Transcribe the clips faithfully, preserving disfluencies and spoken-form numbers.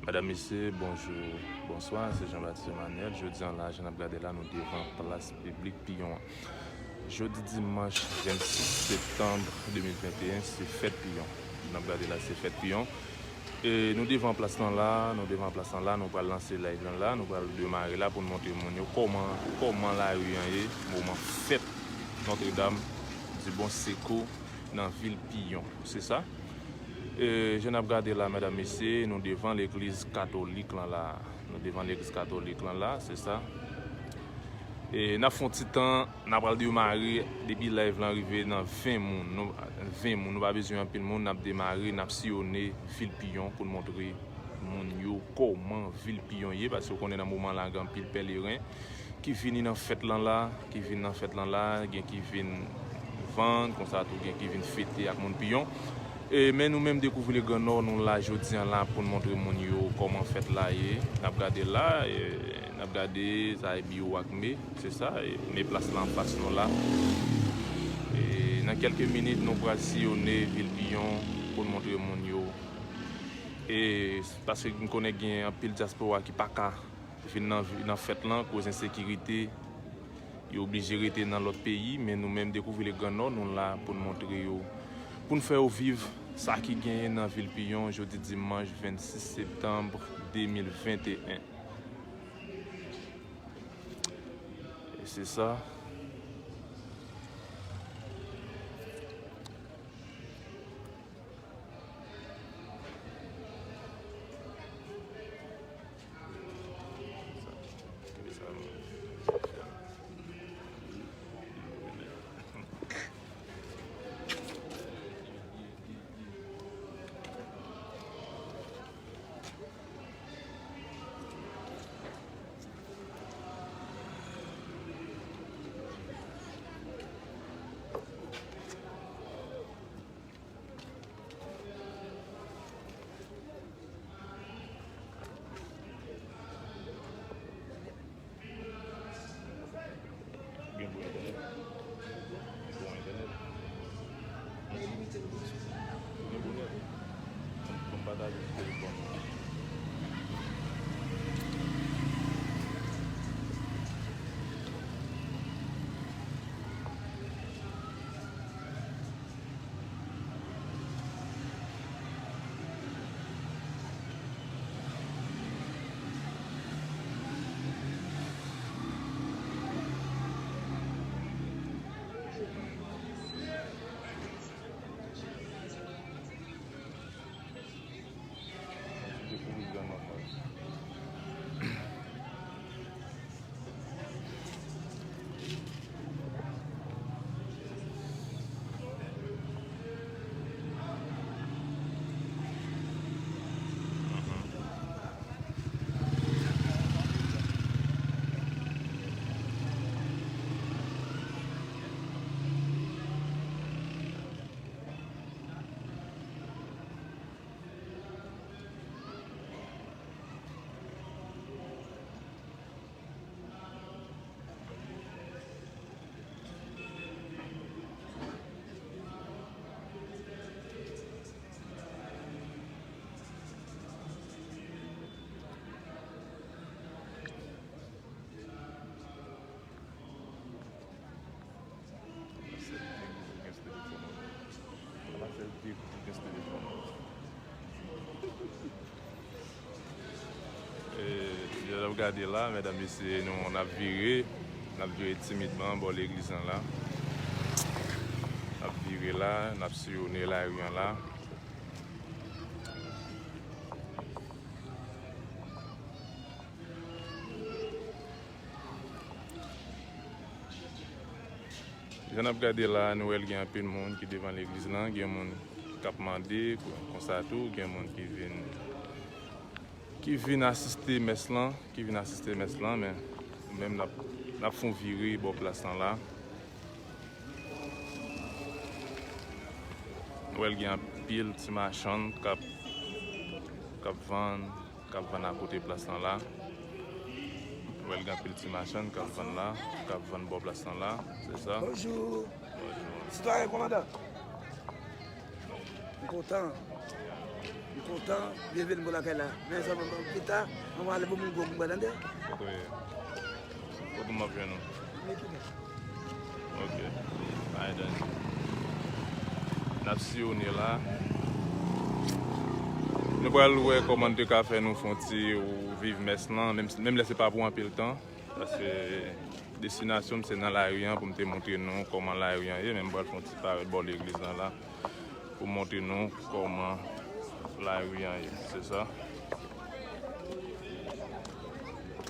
Medam, mesye, bonjou, bonswa, se Jean Baptiste Emmanuel. Jodi an la, jan n ap gade la, nou devan plas piblik Piyon an. Jodi dimanch vennsis septanm de mil venteyen, se fèt Piyon. Jan n ap gade la, se fèt Piyon. E nou devan plas lan la, nou devan plas lan la, nou pral lanse live lan la, nou pral demare la pou n montre moun yo kòman, kòman lari an ye, moman fèt Notre Dame du Bon Secours nan vil Piyon. Se sa. E, jan n ap gade la, medam, mesye, nou devan legliz katolik lan la. Nou devan legliz katolik lan la, se sa. E n ap fè yon ti tan, n ap pral demare depi live lan rive nan ven moun. Nou, ven moun, nou pa bezwen anpil moun, n ap demare, n ap siyone vil Piyon pou n montre moun yo kòman vil Piyon ye, paske w konnen nan moman la gen anpil pèleren ki vini nan fèt lan la, ki vin nan fèt lan la, gen ki vin vann, konsa tou gen ki vin fete ak moun Piyon. E, men nou menm Découvrir le Grand Nord, nou la jodi an la pou n montre moun yo kòman fèt la ye. N ap gade la, e, n ap gade, sa e biwo ak me, se sa, e, me plas la anfas nou la. E, nan kèlke minit, nou pral siyone vil Piyon pou n montre moun yo. E, paske m konnen gen anpil dyaspora ki pa ka vin nan, nan fèt lan, koz ensekirite, yo oblije rete nan lòt peyi, men nou menm Découvrir le Grand Nord, nou la pou n montre yo, pou n fè yo viv sa ki genyen nan vil Piyon jodi dimanch vennsis septanm de mil venteyen. E se sa. Gen bon entènèt? Bon entènèt? Gen bon nèt? Ban m pataje sou telefòn mwen. E, jan n ap gade la, medam, mesye, nou, n ap vire, n ap vire timidman bò legliz lan la. N ap vire la, n ap siyone lari an la. Jan n ap gade la, nou wè l gen anpil moun ki devan legliz lan, gen moun k ap mande, konsa tou, gen moun ki vin, ki vin asiste mès lan, ki vin asiste mès lan, men nou menm n ap, n ap fè yon vire bò plas lan la. Nou wè l gen anpil ti machann k ap, k ap vann, k ap vann akote plas lan la. Ou wè l gen anpil ti machann k ap vann la, k ap vann bò plas lan la, se sa. Bonjou. Bonjou. Sitwayen kòmandan. M kontan. M Kontan, byenveni bò lakay la. Men sa, pita, mwen ale pou moun gwo moun tande. Kote w ye? Kote m ap jwenn ou? Ok. Alright, then. N ap siyone la. Nou pral wè kòman n te ka fè nou fè yon ti viv mès lan, menm, menm lè se pa pou anpil tan. Paske destinasyon m se nan lari an pou m te montre nou kòman lari an ye, men m pral fè yon ti parèt bò legliz lan la pou m montre nou kòman lari an ye. Se sa.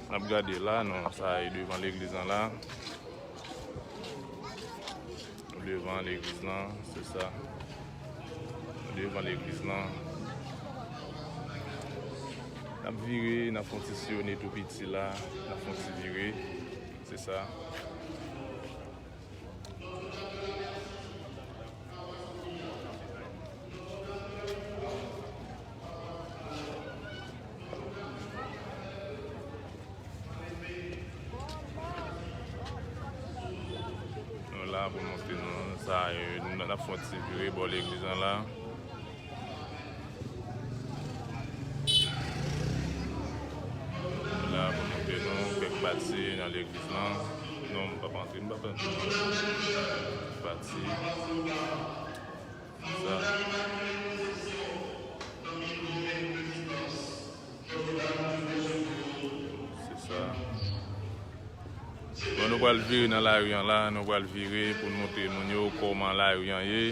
N ap gade la, non, sa e devan legliz lan la. Nou devan legliz lan, se sa. Nou devan legliz lan. N ap vire, n ap fè yon ti siyone tou piti la. N ap fè yon ti vire, se sa. Nou la pou montre nou sa, e, nou ap fè yon ti vire bò legliz lan la. Nou la pou montre nou kèk pati nan legliz lan. Non, m p ap antre, m p ap antre. Pati. Sa. Se sa. Bon, nou pral vire nan lari an la, nou pral vire pou n montre moun yo kòman lari an ye.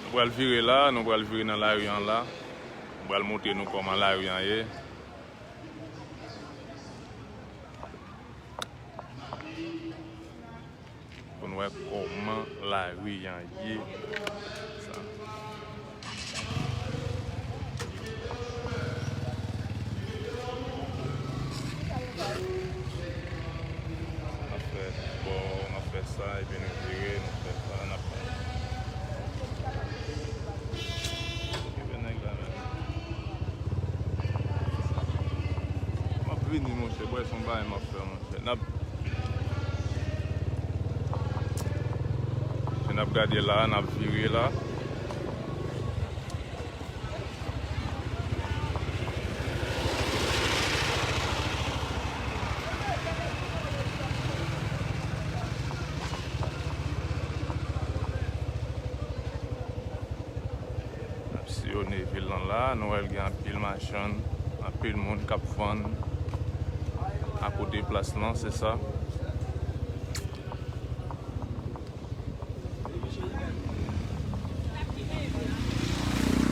Nou pral vire la, nou pral vire nan lari an la. Nou pral montre nou kòman lari an ye. Pou n wè kòman lari an ye. Sa. N ap fè bò, n ap fè sa, epi nou vire, nou fè sa, n ap fè. Okipe nèg la menm. M ap vini, monchè, bwè, se yon bagay m ap fè, monchè. N ap, jan n ap gade la, n ap vire la. N ap siyone vil lan la, nou wè l gen anpil machann, anpil moun k ap vann akote plas lan, se sa.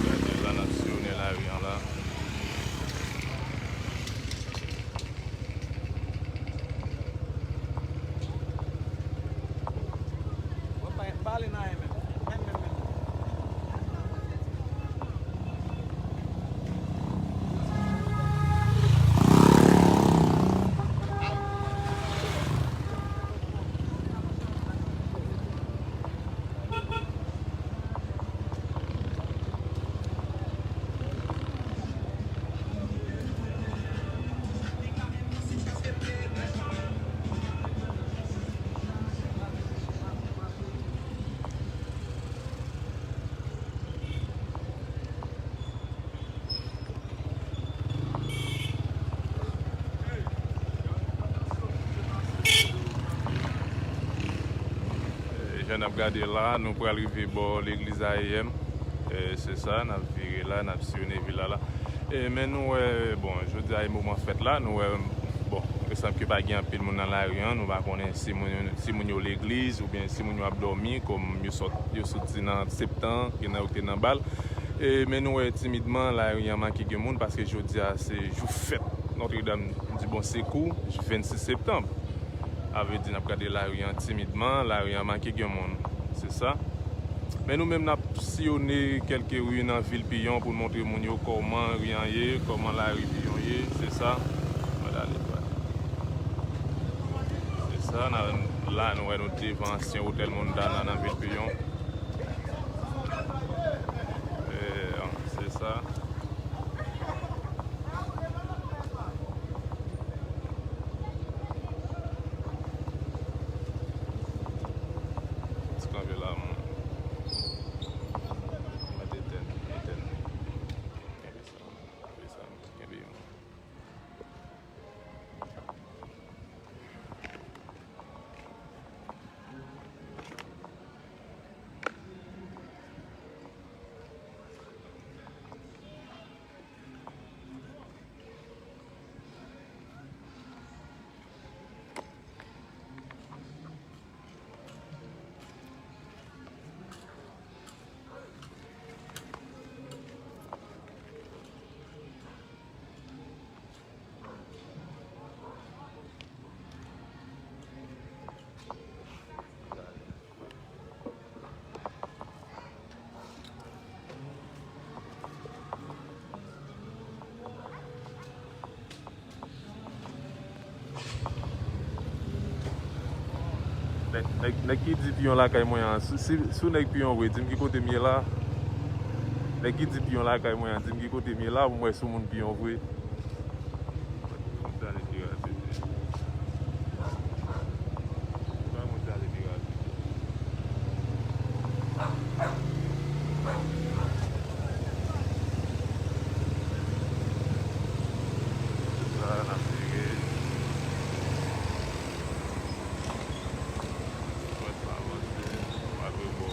Gade la, n ap siyone lari an la. E, jan n ap gade la, nou pral rive bò legliz A E M. E, se sa, n ap vire la, n ap siyone vil la la. E, men nou wè, bon, jodi a e moman fèt la, nou wè Bon, e sanble ke pa gen anpil moun nan lari an, nou pa konnen si moun, si moun yo legliz oubyen si moun yo ap dòmi, kòm yo sot, yo sot di nan Septan, gen nan yo ki te nan bal. E, men nou wè timidman, lari an manke gen moun, paske jodi a se jou fèt Notre Dame du Bon Secours, vennsis septanm. A vle di, n ap gade lari an timidman, lari an manke gen moun. Se sa. Men nou menm, n ap siyone kèlke ri nan vil Piyon pou n montre moun yo kòman ri an ye, kòman lari Piyon ye, se sa. Mwen ale dwat. Se sa, nan, la, nou wè nou devan ansyen otèl Montana nan vil Piyon. E, se sa. Ti kanpe la, mwen. Mwen te tèn, te tèn. Kenbe sa, kenbe sa, kenbe yon. Nèg, nèg, nèg ki di Piyon lakay mwen an, si, si, si w nèg Piyon vre, di m ki kote m ye la. Nèg ki di Piyon lakay mwen an, di m ki kote m ye la, pou m wè si w moun Piyon vre. Fòk sa ale pi rapid. Fòk sa ale pi rapid. Sa n ap sere. Fòk sa avanse. Malgre bò.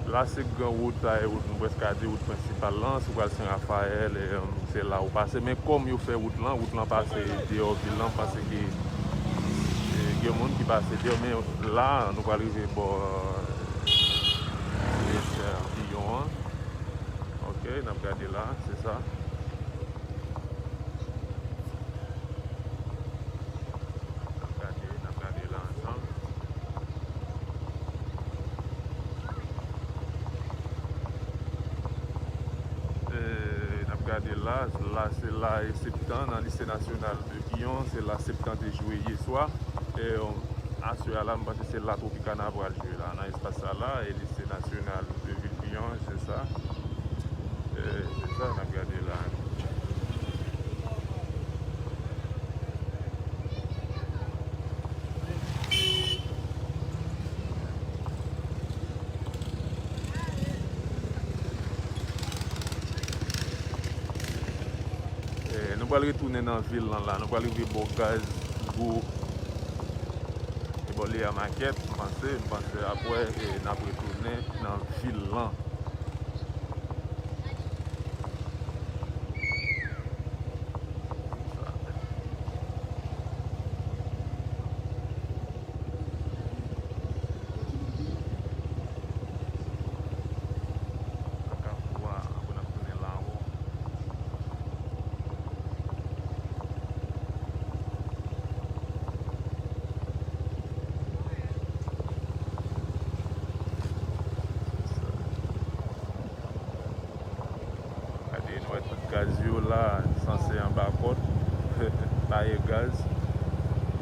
La se gran wout la, e wout, nou prèske ka di wout prensipal lan. Si w pral Sen Rafayèl, e, um, se la ou pase. Men kòm yo fè wout lan, wout lan pase deyò vil lan, paske, e, gen moun ki pase deyò. Men la, nou pral rive bò, e, Piyon an. Ok, n ap gade la, se sa. N ap gade, n ap gade la ansanm. E, n ap gade la, la se la e Septan nan Lise Nasyonal de Piyon, se la Septan te jwe yè swa. E, aswè a la, m panse se la Tropicana pral jwe la, nan espas sa la, e Lise Nasyonal de vil Piyon, se sa. E, se sa n ap gade la. E, nou pral retounen nan vil lan la. Nou pral rive bò gaz Gwo. E bò Lea Market, m panse, m panse apre, e, n ap retounen nan vil lan. Nan Kafou a, apre n ap tounen Lawon. Gaz yo la, sanse anba kòd, tayè gaz.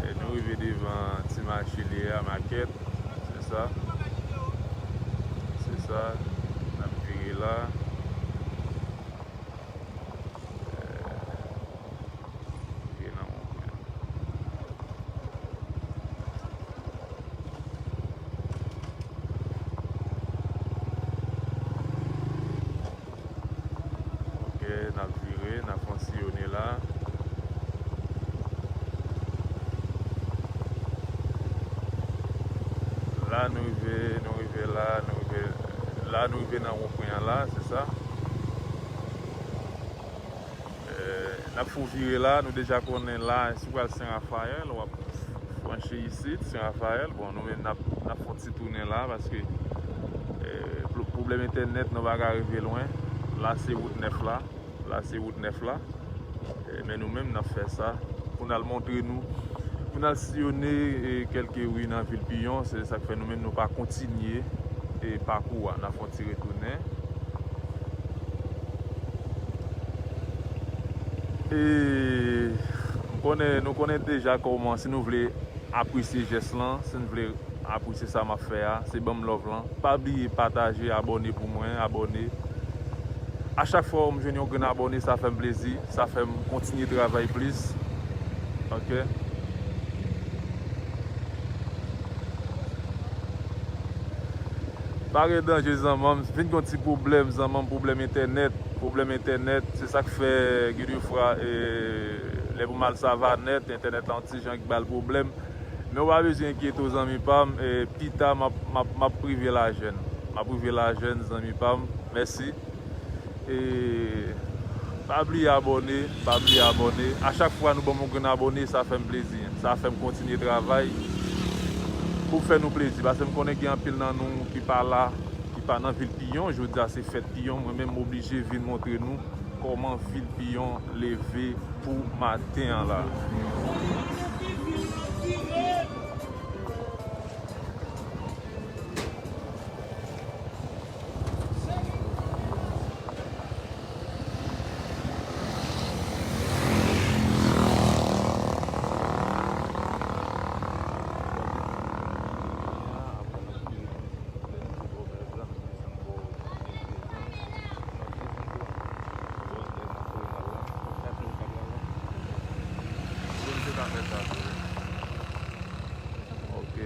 E nou rive devan ti mache li a, makèt. Se sa. Se sa. N ap vire la. Vire nan wonpwen. Ok, n ap vire, n ap fè yon siyone la. La nou rive, nou rive la, nou rive la, nou rive nan wonpwen an la, se sa. Eh, n ap fè yon vire la, nou deja konnen la, si w pral Sen Rafayèl, w ap franchi isit, Sen Rafayèl. Bon, nou menm n ap, n ap fè yon ti tounen la, paske, eh, plo-, pwoblèm entènèt, nou pa ka rive lwen. La se wout nèf la, la se wout nèf la. Eh, men nou menm n ap fè sa pou n al montre nou, pou n al siyone, eh, kèlke ri nan vil Piyon. Se sa k fè nou menm nou pa kontinye, eh, pakou a, n ap fè yon ti retounen. E m konnen, nou konnen deja kòman, si nou vle apresye jès lan, si nou vle apresye sa m ap fè a, se ban m love lan. Pa bliye pataje, abòne pou mwen, abòne. A chak fwa m jwenn yon grenn abòne, sa fè m plezi, sa fè m kontinye travay plis. Ok? Pa gen danje, zanmanm. Vin gon ti pwoblèm, zanmanm, pwoblèm entènèt. Pwoblèm entènèt, se sa k fè gen de fwa, eh, lè pou m al Savanèt, entènèt la yon ti jan k ba l pwoblèm. Men w pa bezwen enkyete w, zanmi pa m. Eh, pita, m ap, m ap, m ap rive lajè n. M ap rive lajè n, zanmi pa m. Mèsi. E pa bliye abòne, pa bliye abòne. A chak fwa nou ban m yon grenn abòne, sa fè m plezi. Sa fè m kontinye travay pou fè nou plezi. Paske m konnen gen anpil nan nou ki pa la, ki pa nan vil Piyon. Jodi a se fèt Piyon. Mwen menm m oblije vin montre nou kòman vil Piyon leve pou maten an la. Ok,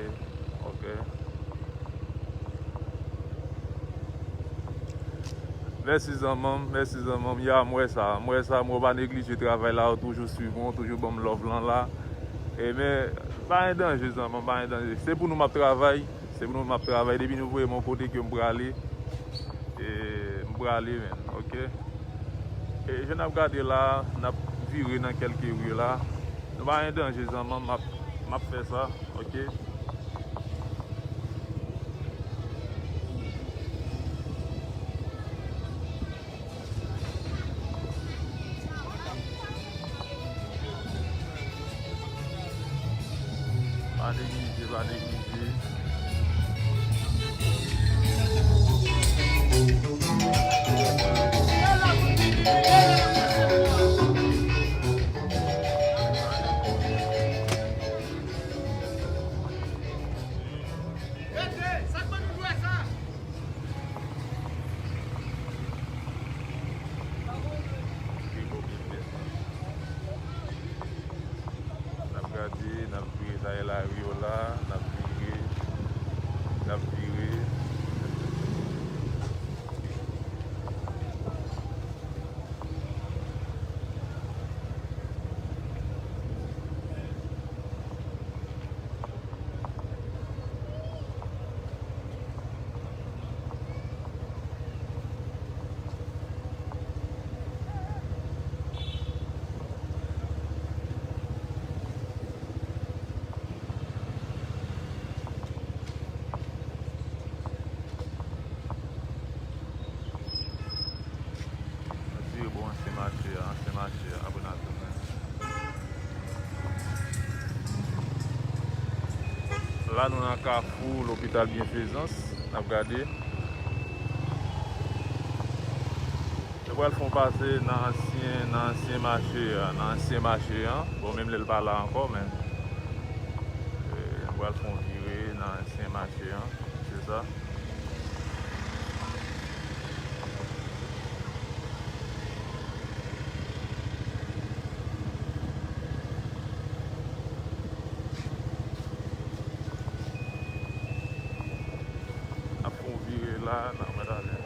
ok. Mèsi zanmanm, mèsi zanmanm. Ya, m wè sa, m wè sa, m wè w pa neglije travay la, w toujou swiv mwen, w toujou ban m love lan la. E men, pa gen danje zanmanm, pa gen danje. Se pou nou m ap travay, se pou nou m ap travay. Depi nou voye m yon kote ke m prale, e m prale, men, ok? E jan n ap gade la, n ap vire nan kèlke ri la. Nou pa gen danje zanmanm, m ap, m ap fè sa. Ok. Pa neglije, pa neglije. Rete! Sa k ban nou dwe sa? N ap gade, n ap vire, sa e lari yo la, n ap vire, n ap vire. N ap vire bò ansyen mache a, ansyen mache a, apre n a tounen. La nou nan kafou lopital Byenfezans, n ap gade. Se Pral fè yon pase nan ansyen, nan ansyen mache a, nan ansyen mache a. Bon, menm lè l pa la ankò, men, e, nou pral fè yon vire nan ansyen mache a. Se sa. N ap fè yon vire la, n ap mèt ale.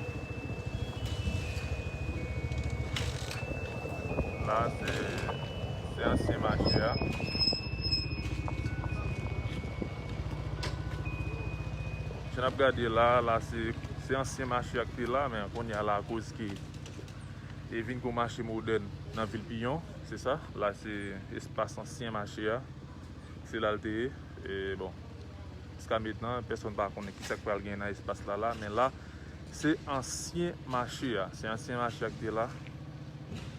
La, se, se ansyen mache a. Jan n ap gade la, la se, se ansyen mache a k te la, men kounye a la, akoz ke e vin gon mache modèn nan vil Piyon, se sa. La, se espas ansyen mache a. Se la l te ye. E, bon, jiska mentnan, pèsonn pa konnen kisa k pral gen nan espas la, la, men la, se ansyen mache a. Se ansyen mache a k te la.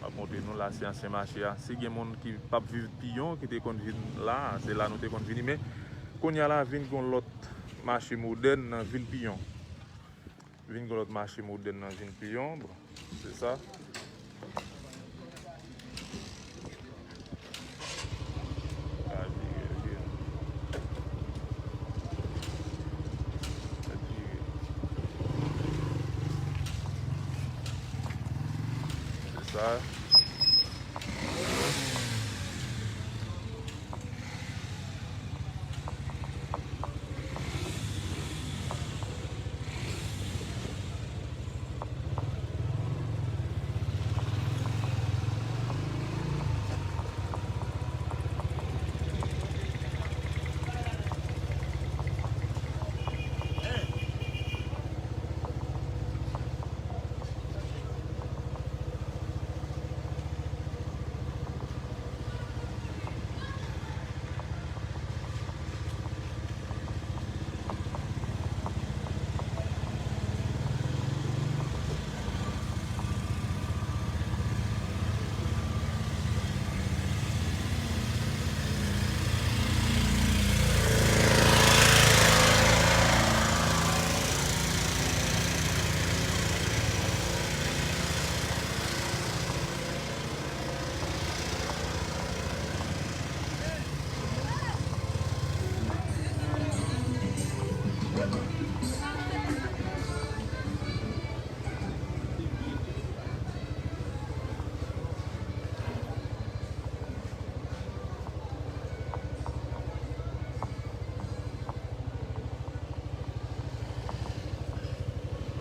M ap montre nou la, se ansyen mache a. Si gen moun ki p ap viv Piyon, ki te konn vin la, se la nou te konn vini. Men, kounye a la, vin gon lòt mache modèn nan vil Piyon. Vin gen lòt mache modèn nan vil Piyon. Bon, se sa. Sa vire, vire. Sa vire. Se sa.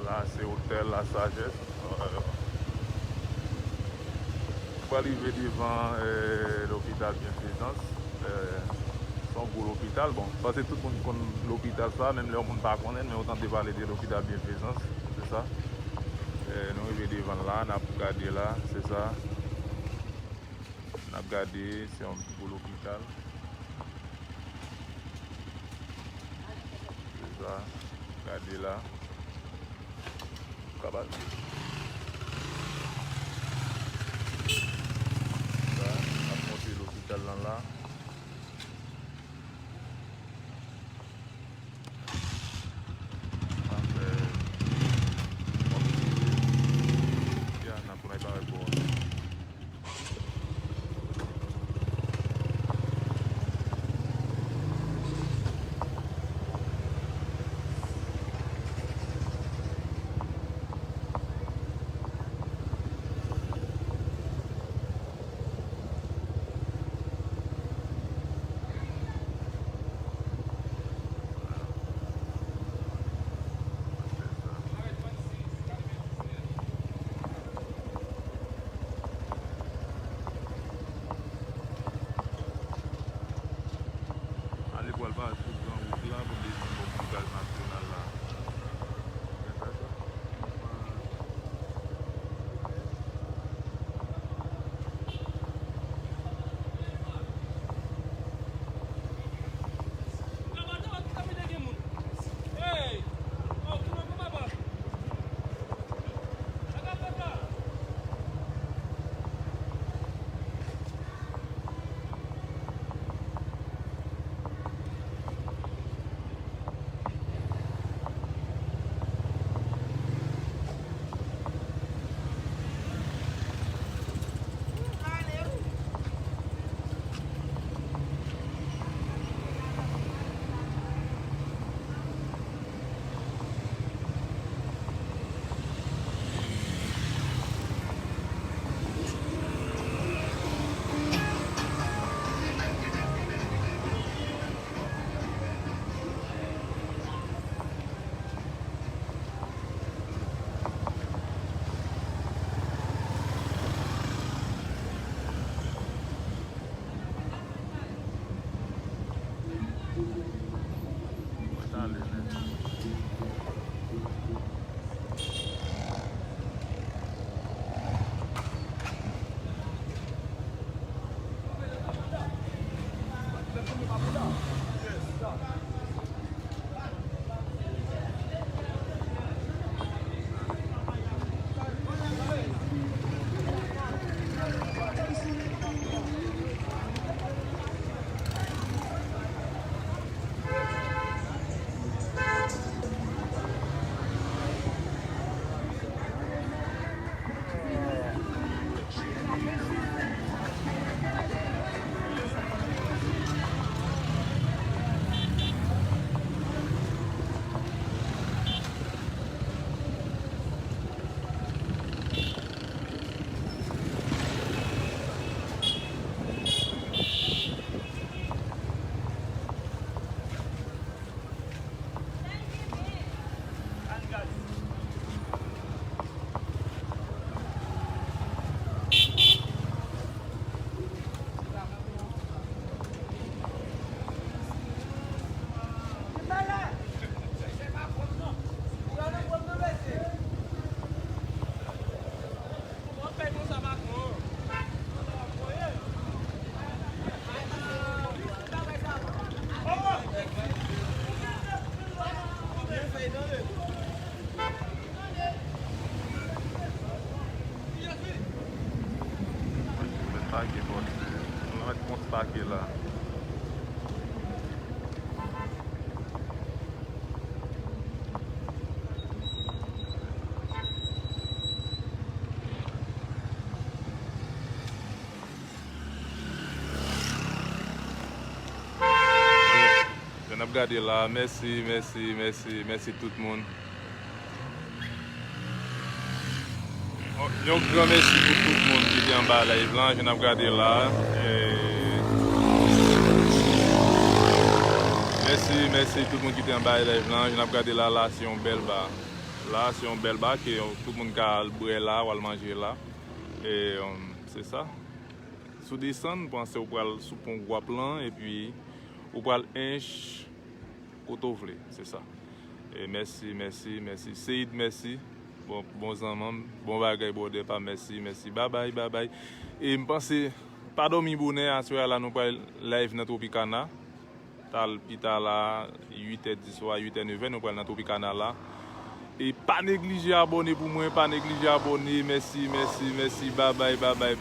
La, se Otèl Lasajès. Ou pral rive devan, eh, lopital Byenfezans. Eh, se yon gwo lopital. Bon, m panse tout moun konn lopital sa, menm lè yon moun pa konnen l, men ou tande pale de lopital Byenfezans, se sa. Eh, nou rive devan l la, n ap gade la, se sa. N ap gade, se yon gwo lopital. Se sa. Gade la. Ou kapab. Sa, n ap monte lopital lan la. N ap fè yon ti vire. Ya, n ap tounen parèt bò a. Ale pral pase sou gran wout la pou desann bò lopital nasyonal la. Men sa, sa. Pake bòs. Nou mèt kont pake la. Jan n ap gade la, mèsi, mèsi, mèsi, mèsi tout moun. Yon gran mèsi pou tout moun ki te anba live lan, jan n ap gade la. E, mèsi, mèsi tout moun ki te anba live lan, jan n ap gade la, la se yon bèl ba. La se yon bèl ba ke tout moun ka al bwè la, w al manje la. E, um, se sa. Si w desann, panse w pral sou pon Gwap lan, epi ou pral ench kote w vle, se sa. E mèsi, mèsi, mèsi. Seid, mèsi. Bon, bon zanmanm, bon bagay, brother pa m, mèsi, mèsi. Babay, babay. E m panse, pa dòmi bonè, aswè a la nou pral live nan Tropicana. Tal pita la, uit è di swa, uit è, nèf è, nou pral nan Tropicana la. E pa neglije abòne pou mwen, pa neglije abòne. Mèsi, mèsi, mèsi. Babay, babay.